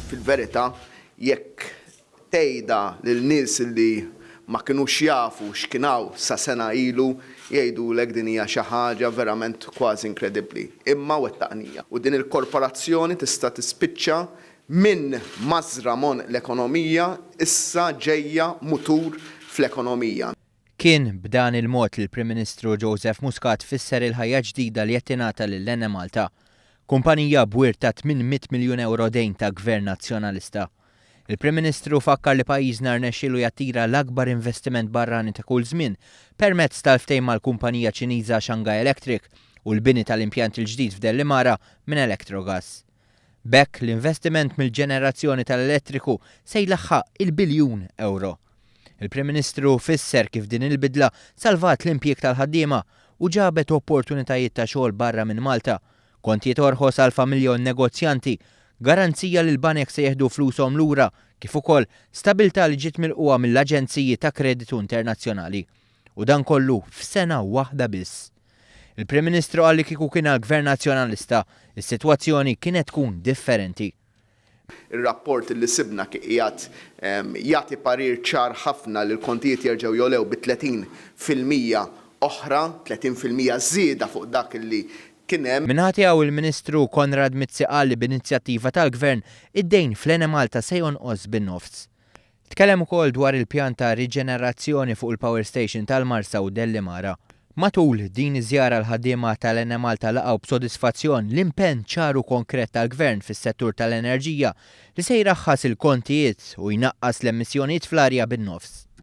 Fil-verità, jekk tgħidha lil nies li ma kinux jafu x'kien hawn sa sena ilu, jgħidulek din hija xi ħaġa verament kważi inkredibbli. Imma wettaqnija. U din il-korporazzjoni tista' tispiċċa minn mażra m'għonq l-ekonomija issa ġejja mutur fl-ekonomija. Kien b'dan il-mod li l-Prim Ministru Joseph Muscat fisser il-ħajja ġdida li qed tingħata lil Enemalta, kumpanija b'wirt ta' 800 miljun ewro dejn ta' Gvern Nazzjonalista. Il-Prim Ministru fakkar li pajjiżna rnexxielu jattira l-akbar investiment barrani ta' kull żmien permezz tal-ftehim mal-kumpanija Ċiniża Shanghai Electric u l-bini tal-impjant il-ġdid f'Dellimara minn Electrogas. B'hekk l-investiment mill-ġenerazzjoni tal-elettriku se jlaħħaq il-biljun ewro. Il-Prim Ministru fisser kif din il-bidla salvat l-impjieg tal-ħaddiema u ġabet opportunitajiet ta' xogħol barra minn Malta, kontijiet orħos għall-familja u n-negozjanti, garanzija li l-banek se jieħdu flushom lura kif ukoll stabilità li ġiet milqugħa mill-aġenziji ta' kreditu internazzjonali. U dan kollu f'sena waħda biss. Il-Prim Ministru qal li kieku kien għall-Gvern Nazzjonalista, is-sitwazzjoni kienet tkun differenti. Ir-rapport li sibna qiegħed jagħti parir ċar ħafna li l-kontijiet jerġgħu jogħlew bi 30% oħra, 30% żieda fuq dak li kien hemm. Min-naħa tiegħu il-Ministru Konrad Mizzi qal li b'inizjattiva tal-Gvern, id-dejn fl-Enemalta se jonqos bin-nofs. Tkellem ukoll dwar il-pjan ta' riġenerazzjoni fuq il-power station tal-Marsa u Dellimara. Matul din iż-żjara l-ħaddiema tal-Enemalta laqgħu b'sodisfazzjon l-impenn ċar u konkret tal-Gvern fis-settur tal-enerġija li se jraħħas il-kontijiet u jnaqqas l-emissjonijiet fl-arja bin-nofs.